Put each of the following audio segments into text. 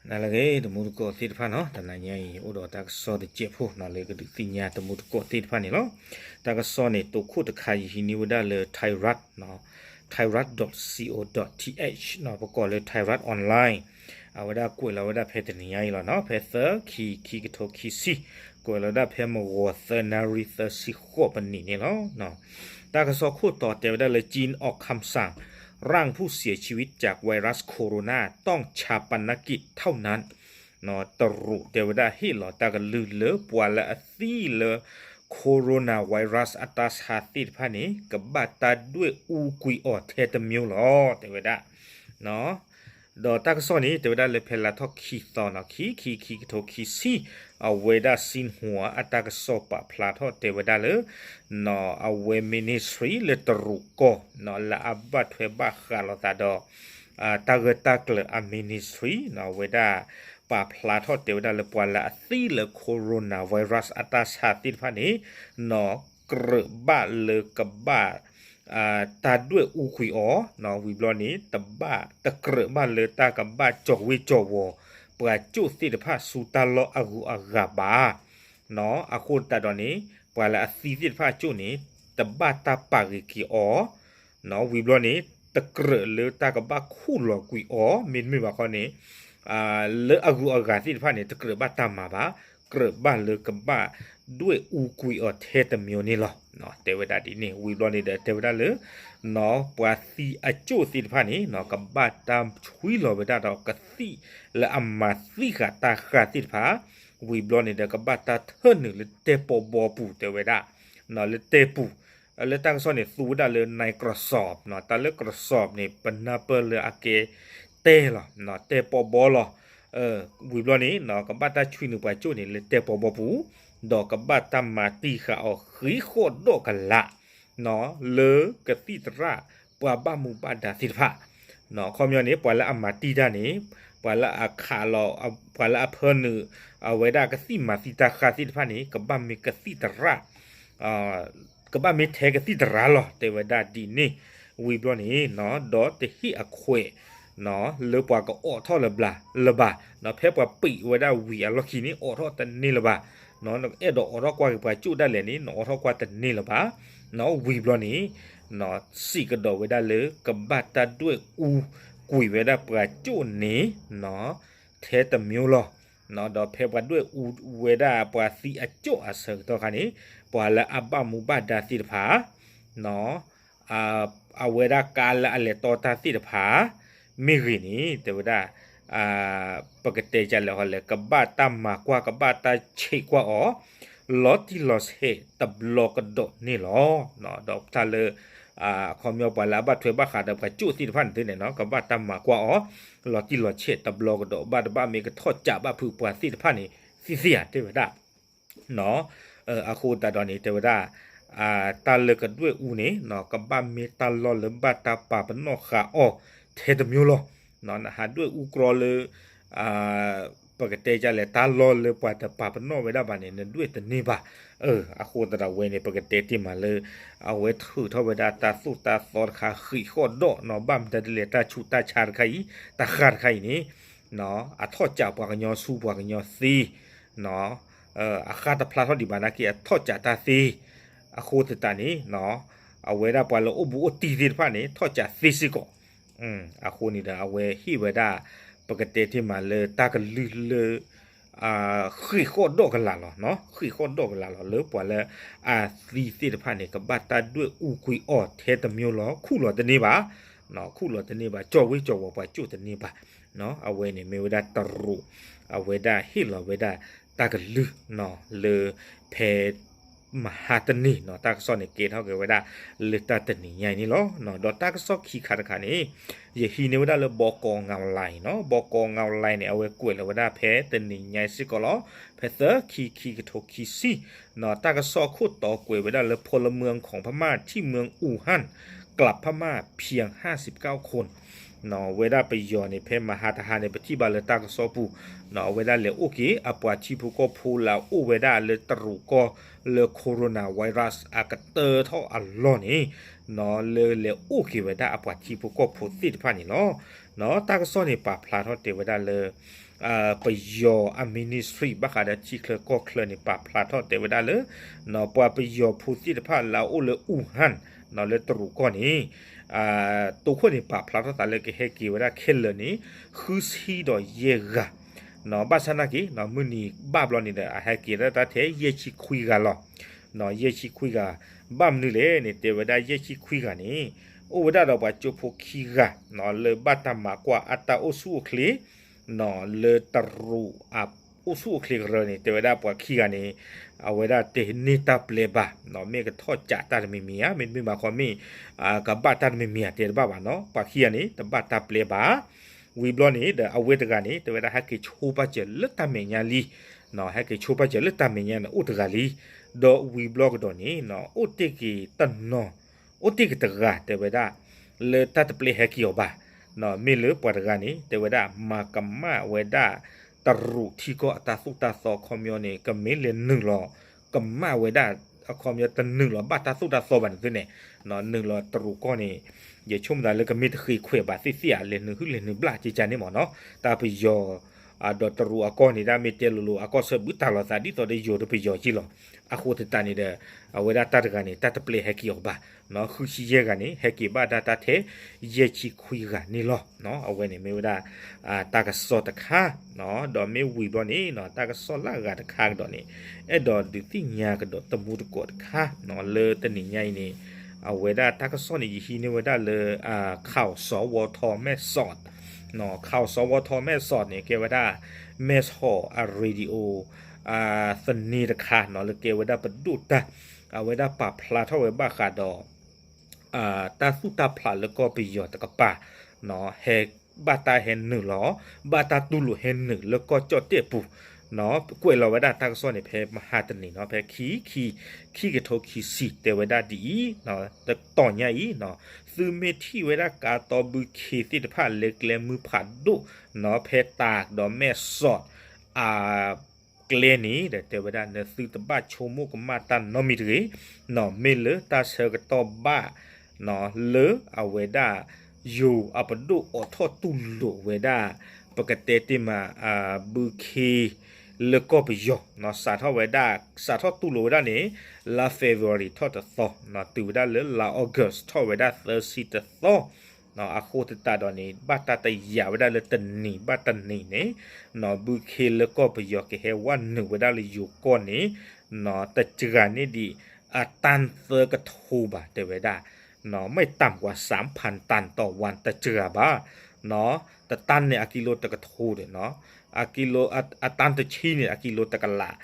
နၤလၢအဂ့ၤ တံၤသကိးသ့ၣ်တဖၣ်နီၤ, တနၤညါအံၤ အိၣ်ဒီးတၢ်ကစီၣ်တစဲးဖိနီၤ လၢကဒုးသ့ၣ်ညါတံၤသကိးသ့ၣ်တဖၣ်န့ၣ်လီၤ. တၢ်ကစီၣ်န့ၣ် တိခိၣ်တခါ ယဟံးန့ၢ်ဝဲဒၣ်လၢ Thai Rat နီၤ, thairat dot co dot th နီၤ, ပကိးလၢ Thai Rat Online, အဝဲဒၣ်ကွဲးလီၤဝဲဒၣ်ဖဲတနံၤညါအံၤလီၤနီၤ, ဖဲသၢ ခံ ခံကထိခံဆံ, ကွဲးလီၤဝဲဒၣ်ဖဲမုၢ်ဂီၤသၢနၣ်ရံၣ်သၢဆံဃိးပနံးန့ၣ်လီၤ. တၢ်ကစီၣ်ခိၣ်တီတဲဝဲဒၣ်လၢ จีนออกคำสั่ง ร่างผู้เสียชีวิตจากไวรัสโคโรนา ต้องฌาปนกิจเท่านั้น တရူးတဲဝဲဒၣ်ဟ့ၣ်လီၤတၢ်ကလုၢ်လၢပှၤလၢအသံလၢ coronavirus အတၢ်ဆါသ့ၣ်တဖၣ်န့ၣ် ကဘၣ်တၢ်ဒွဲၣ်အူကွံာ်အီၤထဲတမျိုးလီၤ တဲဝဲဒၣ်. ဒီးတၢ်ကစီၣ်န့ၣ် တဲဝဲဒၣ်လၢဖဲလါထီၣ်ခံသီနီၤ ခံ ခံ ခံကထိခံဆံ, အဝဲဒၣ် Xinhua အတၢ်ကစီၣ်ပာ်ဖျါထီၣ်တဲဝဲဒၣ်လၢ အဝဲ ministry လၢတရူးကီၢ် လၢအဘၣ်ထွဲဘၣ်ဃးလိာ်သးဒီး တၢ်ဂၢၢ်တၢ်ကျၢၤအ ministry အဝဲဒၣ် ပာ်ဖျါထီၣ်တဲဝဲဒၣ်လၢပှၤလၢအသံလၢ coronavirus အတၢ်ဆါသ့ၣ်တဖၣ်န့ၣ် နီၢ်ကြၢးဘၣ်လၢကဘၣ် တၢ်ဒွဲၣ်အူကွံာ်အီၤ ဝံၤဘျီန့ၣ် တဘၣ်တကြၢးဘၣ်လၢတၢ်ကဘၣ်ကၠီၤဝ့ကၠီၤဝီၤ ပှၤကၠိၣ်သ့ၣ်တဖၣ်ဆူတၢ်လီၢ်အဂုၤအဂၤဘၣ်. အဃိသတးဒီးန့ၣ် ပှၤလၢအသံသ့ၣ်တဖၣ်အကၠိၣ်န့ၣ် တဘၣ်တၢ်ပာ်ဂ့ၤက့ၤအီၤ ဝံၤဘျီန့ၣ် တကြၢးလၢတၢ်ကဘၣ်ခူၣ်လီၤကွံာ်အီၤ မ့တမ့ၢ်ဘၣ်ခီန့ၣ် လၢအဂုၤအဂၤသ့ၣ်တဖၣ်န့ၣ် တကြၢးဘၣ်တၢ်မၤဘၣ်, ကြၢးဘၣ်လၢကဘၣ်ဒွဲၣ်အူကွံာ်အီၤထဲတမျိုးန့ၣ်လီၤ. တဲဝဲဒၣ်ဒ်န့ၣ် ဝံၤဘျီန့ၣ်ဒီးတဲဝဲဒၣ်လၢ ပှၤသံအကၠိၣ်သ့ၣ်တဖၣ်န့ၣ် ကဘၣ်တၢ်ဆွံလီၤဝဲဒၣ်ဒီးကသံၣ်လၢအမၤသံဃာ်တၢ်ဃၢ်သ့ၣ်တဖၣ်, ဝံၤဘျီန့ၣ်ဒီး ကဘၣ်တၢ်ထၢနုာ်လၢတဲာ်ပီးဘီပူၤ တဲဝဲဒၣ် လၢတဲာ်ပူၤ, လၢတၢ်ကစီၣ်န့ၣ် သူဝဲဒၣ်လၢ Microsoft တၢ်လၢ Microsoft န့ၣ် ပနၢ်ပၢၢ်လၢအကဲတဲာ်လီၤ, တဲာ်ပီးဘီလီၤ. ဝံၤဘျီန့ၣ် ကဘၣ်တၢ်ဆွံနုာ်ပှၤကၠိၣ်န့ၣ် လၢတဲာ်ပီးဘီပူၤ, ဒီးကဘၣ်တၢ်မၤတံၢ်ဃာ်အီၤဃံးဃီၣ်ဒီးကလး လၢကသံၣ်သရၣ်ပှၤဘၣ်မူဘၣ်ဒါသ့ၣ်တဖၣ်, ခီပညီန့ၣ် ပှၤလၢအမၤတံၢ်တၢ်န့ၣ် ပှၤလၢအခးလီၤ ပှၤလၢအဖၢနုာ် အဝဲဒၣ်ကသံၣ်မၤသံတၢ်ဃၢ်သ့ၣ်တဖၣ်န့ၣ် ကဘၣ်မ့ၢ်ကသံၣ်သရၣ် ကဘၣ်မ့ၢ်ထဲကသံၣ်သရၣ်လီၤ တဲဝဲဒၣ်ဒ်န့ၣ်, ဝံၤဘျီန့ၣ် ဒီးတဟ့ၣ်အခွဲး လၢပှၤကအိးထီၣ်လၢၤဘၣ်, ဖဲပှၤပံးဝဲဒၣ်ဝံၤအလီၢ်ခံန့ၣ် အိးထီၣ်တန့ၢ်လၢၤဘၣ်, အဲၣ်ဒိးအိးထီၣ်ကွၢ်က့ၤပှၤကၠိၣ်ဒၣ်လဲာ်န့ၣ် နအိးထီၣ်ကွၢ်တန့ၢ်လၢၤဘၣ်, ဝံၤဘျီန့ၣ် စံးကဒီးဝဲဒၣ်လၢကဘၣ်တၢ်ဒွဲၣ်အူကွံာ်ဝဲဒၣ်ပှၤကၠိၣ်န့ၣ် ထဲတမျိုးလီၤ. ဒီးဖဲပှၤဒွဲၣ်အူဝဲဒၣ်ပှၤသံအကၠိၣ်အဆၢကတီၢ်ခါန့ၣ် ပှၤလၢအဘၣ်မူဘၣ်ဒါသ့ၣ်တဖၣ် အဝဲဒၣ်ကါလၢအလဲၤတီတၢ်သ့ၣ်တဖၣ် မ့ၢ်ဂ့ၤန့ၣ် တဲဝဲဒၣ် ပကတဲဒ်လဲၣ်ဟီလဲၣ် ကဘၣ်တၢ်မၤကွၢ် ကဘၣ်တၢ်ဆဲးကွၢ်အီၤ လီၤတံၢ်လီၤဆဲးတဘျီကဒီးန့ၣ်လီၤ. ဒီးတၢ်လၢ အခီပညီပှၤလၢအဘၣ်ထွဲဘၣ်ဃးဒီးပှၤကၠိၣ်သ့ၣ်တဖၣ်န့ၣ်သ့န့ၣ် ကဘၣ်တၢ်မၤကွၢ်အီၤ လီၤတံၢ်လီၤဆဲးတဘျီကဒီး ဘၣ်တဘၣ်မ့ၢ်ကထီၣ်ကးဘၣ်ဖုးပှၤသ့ၣ်တဖၣ်န့ၣ် သ့သ့ဧါ တဲဝဲဒၣ် အဃိသတးဒီးန့ၣ် တဲဝဲဒၣ် တၢ်လၢကဒွဲၣ်အူန့ၣ် ကဘၣ်မ့ၢ်တၢ်လီၢ်လၢဘၣ်တၢ်ပာ်ပနီၣ်ဃာ်အီၤထဲတမျိုးလီၤ. နဟးဒွဲၣ်အူကြီလၢ ပကတဲဒ်လဲၣ် တၢ်လီၢ်လၢပှၤတပာ်ပနီၣ်ဝဲဒၣ်ဘၣ်န့ၣ် နဒွဲၣ်တန့ၢ်ဘၣ်. အဃိသတးဒီးဝဲန့ၣ် ပကတဲတ့ၢ်မးလၢ အဝဲထုးထီၣ်ဝဲဒၣ်တၢ်သိၣ်တၢ်သီတခါ ဃံးဃီၣ်ဒီး ဘၣ်မတၤဒ်လဲၣ် တၢ်ဆူးတၢ်ဆါတခါအံၤ တၢ်ဃၢ်တခါအံၤန့ၣ် အထီၣ်ကးပှၤကညီဆူပှၤကညီသ့ အဃၢ်တဖျါထီၣ်ဒံးဘၣ်နာ်က့ အထီၣ်ကးတၢ်သ့, အဃိသတးန့ၣ် အဝဲဒၣ်ပှၤလၢအိၣ်ဘူးအိၣ်တံၢ်သ့ၣ်တဖၣ်န့ၣ် ထီၣ်ကးသ့စ့ၢ်ကီး. အဃိန့ၣ်ဒီး အဝဲဟ့ၣ်ဝဲဒၣ် ပကတဲတ့ၢ်မးလၢတၢ်ကလုၢ်လၢ ဃ့ၢ်ဃီၣ်ဒီးကလးလီၤ, ဃ့ၢ်ဃီၣ်ဒီးကလးလီၤ လၢပှၤလၢအသံသ့ၣ်တဖၣ်န့ၣ် ကဘၣ်တၢ်ဒွဲၣ်အူကွံာ်အီၤထဲတမျိုးလီၤ. ခူၣ်လီၤတန့ၢ်ဘၣ်, ခူၣ်လီၤတန့ၢ်ဘၣ်, ကၠီၤဝ့ကၠီၤဝီၤပှၤကၠိၣ်တန့ၢ်ဘၣ်. အဝဲန့ၣ်မ့ၢ်ဝဲဒၣ်တရူး အဝဲဒၣ်ဟ့ၣ်လီၤဝဲဒၣ်တၢ်ကလုၢ် လၢဖဲ မဟါတနံၤ တၢ်ကစီၣ်န့ၣ် ကဲထီၣ်က့ၤဝဲဒၣ်လၢတၢ်တနံၤညါအံၤန့ၣ်လီၤ. ဒီးတၢ်ကစီၣ်ခံခါတခါန့ၣ် ယဟံးန့ၢ်ဝဲဒၣ်လၢ ဘီကီငၤလါအံၤနီၤ, ဘီကီငၤလါအံၤန့ၣ် အဝဲကွဲးလီၤဝဲဒၣ်ဖဲတနံၤညါအံၤစ့ၢ်ကီးလီၤ. ဖဲသၢ ခံ ခံကထိခံဆံ တၢ်ကစီၣ်အခိၣ်တီကွဲးဝဲဒၣ်လၢ พลเมืองของพม่าที่เมืองอู่ฮั่น กลับพม่าเพียงห้าสิบเก้าคน ဝဲဒၣ်ပယီၤန့ၣ် ဖဲမဟါတဟါန့ၣ် ပထံၣ်ဘၣ်လၢတၢ်ကစီၣ်ပူၤ အဝဲဒၣ်လဲၤအိၣ်က့ၤ အပှၤထံဖိကီၢ်ဖိလၢအအိၣ်ဝဲဒၣ်လၢတရူးကီၢ်လၢ coronavirus အကတၢၢ်ထီၣ်အလီၢ်န့ၣ် လၢလဲၤအိၣ်က့ၤဝဲဒၣ်အပှၤထံဖိကီၢ်ဖိသ့ၣ်တဖၣ်န့ၣ်လီၤ. တၢ်ကစီၣ်န့ၣ် ပာ်ဖျါထီၣ်တဲဝဲဒၣ်လၢ ပယီၤအ ministry ဘၣ်ဃးဒီးထံချၢကီၢ်ချၢန့ၣ် ပာ်ဖျါထီၣ်တဲဝဲဒၣ်လၢ ပှၤပယီၤဖိသ့ၣ်တဖၣ်လၢအအိၣ်လၢ Wuhan လၢတရူးကီၢ်န့ၣ် တိခိၣ်န့ၣ် ပာ်ဖျါထီၣ်သးလၢကဟဲက့ၤဝဲဒၣ်ခဲလၢာ်န့ၣ် ဃုဆံဒီးယဲၢ်ဂၤ ဘၣ်ဆၣ်နာ်က့ မုၢ်နံၤဘၣ်ဘျီန့ၣ်ဒီး အဟဲက့ၤဒၣ်တၢ်ထဲယဲၢ်ဆံခွံဂၤလီၤ. ယဲၢ်ဆံခွံဂၤ ဘၣ်မနုၤလဲၣ်န့ၣ် တဲဝဲဒၣ်ယဲၢ်ဆံခွံဂၤန့ၣ် အိၣ်ဝဲဒၣ်ဒီးပှၤကၠိဖိခံဂၤ လၢဘၣ်တၢ်မၤကွၢ်အတၢ်အိၣ်ဆူၣ်အိၣ်ချ့ လၢတရူးအအိၣ်ဆူၣ်အိၣ်ချ့ကရၢန့ၣ် တဲဝဲဒၣ်ပှၤခံဂၤန့ၣ် အဝဲဒၣ်တန့ၢ်တၢ်ပျဲဘၣ် မ့ၢ်ကထီၣ်ကးတၢ်တမံၤမံၤဧါ မ့တမ့ၢ်ဘၣ်ခီမ့ၢ် ကဘၣ်တၢ်တမံၤမံၤဧါ တဲတဘၣ်ဘၣ်နီၤ ပှၤခံဂၤန့ၣ် တဘၣ်တၢ်ပျဲဘၣ် ဝံၤဘျီန့ၣ်ဒီး အဝဲတဂၤန့ၣ် တဲဝဲဒၣ်ဟဲက့ၤဆိပာ်စၢၤလၢတၢ်မဲာ်ညါလံ ဟဲက့ၤဆိပာ်စၢၤလၢတၢ်မဲာ်ညါန့ၣ် အိၣ်တဂၤလံ ဒီးဝံၤဘျီကဒီးန့ၣ် အိၣ်တ့ၢ်က့ၤတနီၤ အိၣ်တ့ၢ်က့ၤတဂၤ တဲဝဲဒၣ် လၢတၢ်တပျဲဟဲက့ၤအီၤဘၣ် မ့ၢ်လၢပှၤတဂၤန့ၣ် တဲဝဲဒၣ် မၤကမၣ်ဝဲဒၣ် တရူးထံကီၢ်အတၢ်သိၣ်တၢ်သီအခီပညီန့ၣ် ကမ့ၢ်လဲၤနုာ်လီၤ ကမၣ်ဝဲဒၣ် အခီပညီတနုာ်လီၤဘၣ်တၢ်သိၣ်တၢ်သီဘၣ်န့ၣ်သုန့ၣ် နုာ်လီၤတရူးကီၢ်န့ၣ် ယဆိကမိၣ်သးလၢကမ့ၢ်တဃ့ခွဲးဘၣ်သ့ၣ်သ့ၣ်ဧါ လဲၤနုာ်ဟုလဲၤနုာ်ဘျၣ်ကကန့ၣ်မ့ၢ်နီၤ တၢ်ပယီၤ ဒီးတရူးအကီၢ်န့ၣ် ဒၣ်မ့ၢ်တဲလိၤလိၤ အကီၢ်ဆၢဘုတၢ်လီၤသးဒ်သိးဒီးယိၤတပယီၤက့လီၤ အဃိသတးန့ၣ်ဒီး အဝဲဒၣ်တၢ်တဂၤန့ၣ် တၢ်တပျဲဟဲက့ၤအီၤဘၣ် ဃုဆံယဲၢ်ဂၤန့ၣ် ဟဲက့ၤဘၣ်ဒၣ်တၢ်ထဲ ယဲၢ်ဆံခွံဂၤန့ၣ်လီၤ. အဝဲန့ၣ်မ့ၢ်ဝဲဒၣ် တၢ်ကစီၣ်တခါ ဒီးမ့ၢ်ဝံၤဘျီန့ၣ် တၢ်ကစီၣ်လၢအဂၤတခါကဒီးန့ၣ် အဲၣ်ဒိးဒုးသ့ၣ်ညါကဒီးတမူတကိးတခါ လၢတနံၤညါအံၤန့ၣ် အဝဲဒၣ်တၢ်ကစီၣ်န့ၣ် ယဟံးန့ၢ်ဝဲဒၣ်လၢ ခးအီၤစီၤဝီထီမဲၢ်စီး ခးအီၤစီၤဝီထီမဲၢ်စီးန့ၣ် ကဲဝဲဒၣ် မဲၢ်ဆီးအ radio သန့တခါနီၤ လၢကဲဝဲဒၣ်ပဒိၣ်တၢ် အဝဲဒၣ်ပာ်ဖျါထီၣ်ဝဲဘၣ်ဃးဒီး တၢ်သူၣ်တၢ်ဖျးလၢကီၢ်ပယီၤတကပၤ ဟဲ ဘၣ်တၢ်ဟဲနုာ်လီၤ ဘၣ်တၢ်တူၢ်လိာ်ဟဲနုာ်လၢကီၢ်ကၠီၣ်တဲၣ်ပူၤ ကွဲးလီၤဝဲဒၣ်တၢ်ကစီၣ်န့ၣ် ဖဲမဟါတနံၤနီၤ ဖဲခံ ခံ ခံကထိခံဆံ တဲဝဲဒၣ်ဒ်အံၤ တတီၤညါအံၤ သုမ့ၢ်ထံၣ်ဝဲဒၣ်ကါတီဘုခ့သ့ၣ်တဖၣ်လၢကျဲမုၢ်ဖးဒိၣ် ဖဲတၢးဒီးမဲၢ်ဆီး အ ကျဲန့ၣ် ဒီးတဲဝဲဒၣ် နသုတဘၣ်ဆိကမိၣ်ကမၣ်တၢ်နီတမံၤတဂ့ၤ, မ့ၢ်လၢတၢ်ဆၢကတီၢ်ဘၣ် လၢအဝဲဒၣ် ယိၤအပဒိၣ်အိးထီၣ်တူၢ်လိာ်ဝဲဒၣ် ပကတဲတ့ၢ်မး ဘုခ့လၢကီၢ်ပယီၤ စးထီၣ်ဝဲဒၣ် စးထီၣ်တူၢ်လိာ်ဝဲဒၣ်န့ၣ် လါ February ထီၣ်တသီ တုၤဝဲဒၣ်လၢလါ August ထီၣ်ဝဲဒၣ်သၢဆံတသီ အဃိသတးဒီးန့ၣ် ဘၣ်တၢ်တယာ်ဝဲဒၣ်လၢတနံၤဘၣ်တနံၤန့ၣ် ဘုခ့လၢကီၢ်ပယီၤကဟဲဝဲနုာ်ဝဲဒၣ်လၢယိၤကီၢ်န့ၣ် တစှၤန့ၢ်ဒံး အတၢ်သၢကထိဘၣ် တဲဝဲဒၣ် ไม่ต่ำกว่าสามพันตันต่อวัน တစှၤဘၣ် တတၢ်န့ၣ် အကံလိတကထိဒီး အကံလိ အတၢ်တဆံန့ၣ် အကံလိတကလး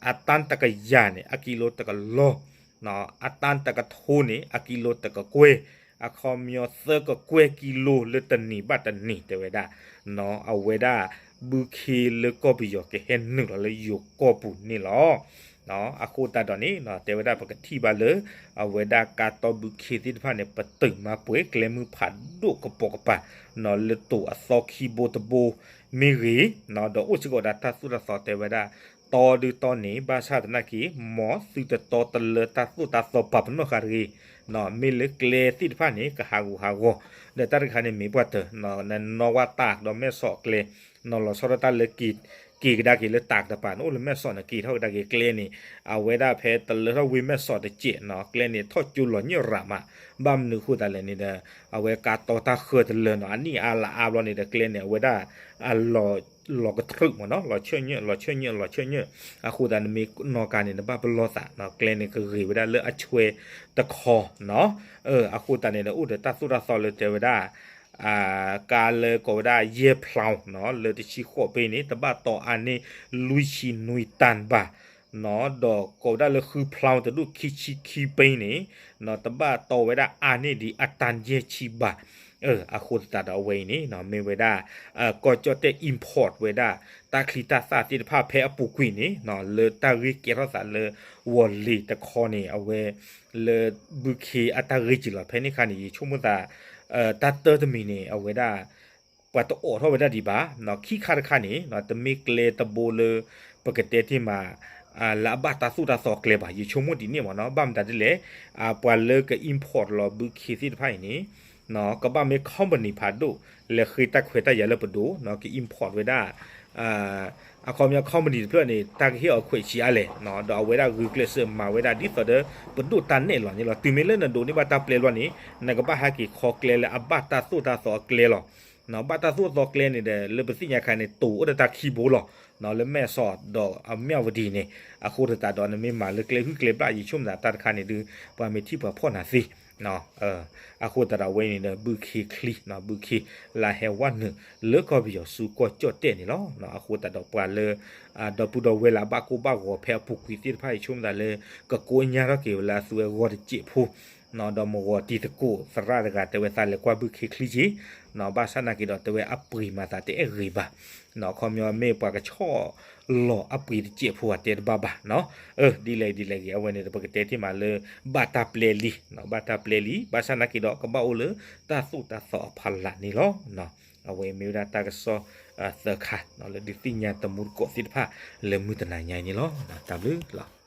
အတၢ်တကယၤန့ၣ် အကံလိတကလီၤ အတၢ်တကထိန့ၣ် အကံလိတကကွဲၢ် အခီပညီသၢကကွဲၢ်ကံလိလၢတနံၤဘၣ်တနံၤ တဲဝဲဒၣ် အဝဲဒၣ် ဘုခ့လၢကီၢ်ပယီၤကဟဲနုာ်လီၤလၢယိၤကီၢ်ပူၤန့ၣ်လီၤ. အဃိသတးဒီးန့ၣ် တဲဝဲဒၣ်ပကထံၣ်ဘၣ်လၢ အဝဲဒၣ်ကါတီဘုခ့သ့ၣ်တဖၣ်န့ၣ် ပတုာ်မၤပှဲၤကျဲမုၢ်ဖးဒိၣ်ကပိာ်ကပၤ လၢတိၤအသီခံဘိတဘိမ့ၢ်ဂ့ၤ ဒီးအိၣ်စ့ၢ်ကီးဒၣ်တၢ်သိၣ်တၢ်သီတဲဝဲဒၣ် တီဒုတီန့ၣ် ဘၣ်ဆၣ်သနာ်က့ မ်သုတတီတလၢတၢ်သိၣ်တၢ်သီပာ်ပနီၣ်ဃာ်တဂ့ၤ မ့ၢ်လၢကျဲသ့ၣ်တဖၣ်န့ၣ် ကဟးဂူာ်ဟးဂီၤ ဒီးတၢ်တခါန့ၣ်မ့ၢ်ပှၤတၢၢ် နနီၣ်ဝဲတၢးဒီးမဲၢ်ဆီးကျဲ နလီၤဆီဒၣ်တၢ်လၢ က့ၤကဒါက့ၤလၢတၢးတပၤ နအိၣ်လၢမဲၢ်ဆီးန့ၣ် က့ၤထီၣ်ကဒါက့ၤကျဲန့ၣ် အဝဲဒၣ်ဖဲတလၢထီၣ်ဝ့ၢ်မဲၢ်ဆီးတစဲးနီၤ ကျဲန့ၣ်ထီၣ်ကၠိလီၤညၣ်ရၤမး ဘၣ်မနုၤအဃိသတးလဲၣ်န့ၣ်ဒီး အဝဲကါတီတၢ်ဃၢတလၢနီၤ အနံၣ်အါလါအါဘျီန့ၣ်ဒီး ကျဲန့ၣ် အဝဲဒၣ် အလီၤ လီၤကတြူးမ့ၢ်နီၤ လီၤဆၢၣ်ညၣ် လီၤဆၢၣ်ညၣ် လီၤဆၢၣ်ညၣ် အဃိသတးနမ့ၢ်နီၣ်ကါန့ၣ် နဘၣ်ပလီၢ်သးနီၤ ကျဲန့ၣ်ကဂ့ၤဝဲဒၣ်လၢအဆွဲတခီနီၤ အဃိသတးန့ၣ်ဒီး အိၣ်ဒီးတၢ်သိၣ်တၢ်သီလၢတဲဝဲဒၣ် ကါလၢကိးဝဲဒၣ်ယဲၢ်ဖျီနီၤ လၢတဆံဃိးပ့န့ၣ် တဘၣ်တီအါန့ၢ်လွံၢ်ဆံနွံတၢ်ဘၣ်နီၤ ဒီးကိးဝဲဒၣ်လၢဃုဖျီတဒူၣ်ခံဆံခံပ့န့ၣ် တဘၣ်တီဝဲဒၣ်အါန့ၢ်ဒံးအတၢ်ယဲၢ်ဆံဘၣ် အဃိသတးဒီးအဝဲအံၤန့ၣ် မ့ၢ်ဝဲဒၣ် ကီၢ်ကၠီၣ်တဲၣ် import ဝဲဒၣ် တၢ်ချံတၢ်သၣ်သ့ၣ်တဖၣ်ဖဲအပူၤကွံာ်န့ၣ် လၢတၢ်ဂ့ၢ်ကဲထီၣ်သးလၢ ဝီၤလ့ၤတခီန့ၣ် အဝဲ လၢဘုခ့အတၢ်ဂ့ၢ်က့ၤလီၤ ဖဲန့ၣ်ခါန့ၣ် ယဆိကမိၣ်သး တၢ်တၢတမံၤန့ၣ် အဝဲဒၣ် ပှၤတအိးထီၣ်ဝဲဒၣ်ဒံးဘၣ်, ခံခါတခါန့ၣ် တမ့ၢ်ကျဲတဘိလၢ ပကတဲတ့ၢ်မး လၢအဘၣ်တၢ်သိၣ်တၢ်သီအကျဲဘၣ်, ယဆိကမိၣ်ဒ်န့ၣ်မ့ၢ်နီၤ, ဘၣ်မတၤဒ်လဲၣ် ပှၤလၢက import လီၤဘုခ့သ့ၣ်တဖၣ်အံၤန့ၣ် ကဘၣ်မ့ၢ် company ဖးဒိၣ် လဲၤဃ့တၢ်ခွဲးတၢ်ယာ်လၢပဒိၣ် က import ဝဲဒၣ် အခီပညီ company တဖျၢၣ်န့ၣ် တၢ်ကဟ့ၣ်အီၤခွဲးဆံးအါလဲၣ်, ဒီးအဝဲဒၣ်ဂုာ်ကျဲးစၢးမၤဝဲဒၣ်ဒ်သိးဒီး ပဒိၣ်တၢ်နဲၣ်လီၤန့ၣ်လီၤ. တုၤမ့ၢ်လၢနဒိးန့ၢ်ဘၣ်တၢ်ပျဲလီၤန့ၣ် နကဘၣ်ဟဲက့ၤခီကျဲလၢအဘၣ်တၢ်သိၣ်တၢ်သီအကျဲလီၤ. ဘၣ်တၢ်သိၣ်တၢ်သီကျဲန့ၣ်ဒီး လၢပသ့ၣ်ညါခါန့ၣ် တိၤအိၣ်ဒီးတၢ်ခံဘိလီၤ. လၢမဲၢ်ဆီးဒီးအမၠၣ်ဝတံၤန့ၣ် အဃိသတးဒီး နမ့ၢ်မၤလၢကျဲဟုၣ်ကျဲဘျၣ် ယဆိကမိၣ်သးတၢ်တခါန့ၣ်ဒုး ပှၤမ့ၢ်ထံၣ်ပှၤဖီၣ်နၤသ့ အဃိသတးဒီးအဝဲန့ၣ်ဒီး ဘုခ့ချံ ဘုခ့ လၢဟဲဝဲနုာ်လၢကီၢ်ပယီၤဆူကီၢ်ကၠီၣ်တဲၣ်န့ၣ်လီၤ. အဃိသတးဒီးပှၤလၢ ဒီပုၢ်ဒီဝဲၢ်လၢအဘၣ်ကိၢ်ဘၣ်ဂီၤဖဲအပူၤကွံာ်သ့ၣ်တဖၣ် ယဆိကမိၣ်သးလၢ ကကိညါထီၣ်က့ၤဝဲလၢအသုဝဲဂီၤတစဲးဖိ ဒီးမုၢ်ဂီၤတံၤသကိးသရၣ်တဂၤ တဲဝဲသးလဲၤကွၢ်ဘုခ့ချံက့ၤ ဘၣ်ဆၣ်နာ်က့ၤဒီး တဲဝဲအပှ့ၤမၤသးတအဲၣ်ဂ့ၤဘၣ်. အခီပညီမ့ၢ်ပှၤကဆီၣ်လီၤအပှ့ၤတစဲးဖိ အတဲတဘၣ်ဘၣ်နီၤ. ဒ်လဲၣ်ဒ်လဲၣ်ဂ့ၤ အဝဲန့ၣ်ဒီး ပကတဲတ့ၢ်မးလၢ ဘၣ်တၢ်ပျဲလံ, ဘၣ်တၢ်ပျဲလံ ဘၣ်ဆၣ်နာ်က့ၤဒီး ကဘၣ်အိၣ်လၢတၢ်သိၣ်တၢ်သီအဖီလာ်န့ၣ်လီၤ. အဝဲမ့ၢ်ဝဲဒၣ်တၢ်ကစီၣ်သၢခါ လၢဒုးသ့ၣ်ညါတမူတကိးသ့ၣ်တဖၣ် လၢမုၢ်တနၤညါအံၤန့ၣ်လီၤ. တၢ်ဘျုးလီၤ.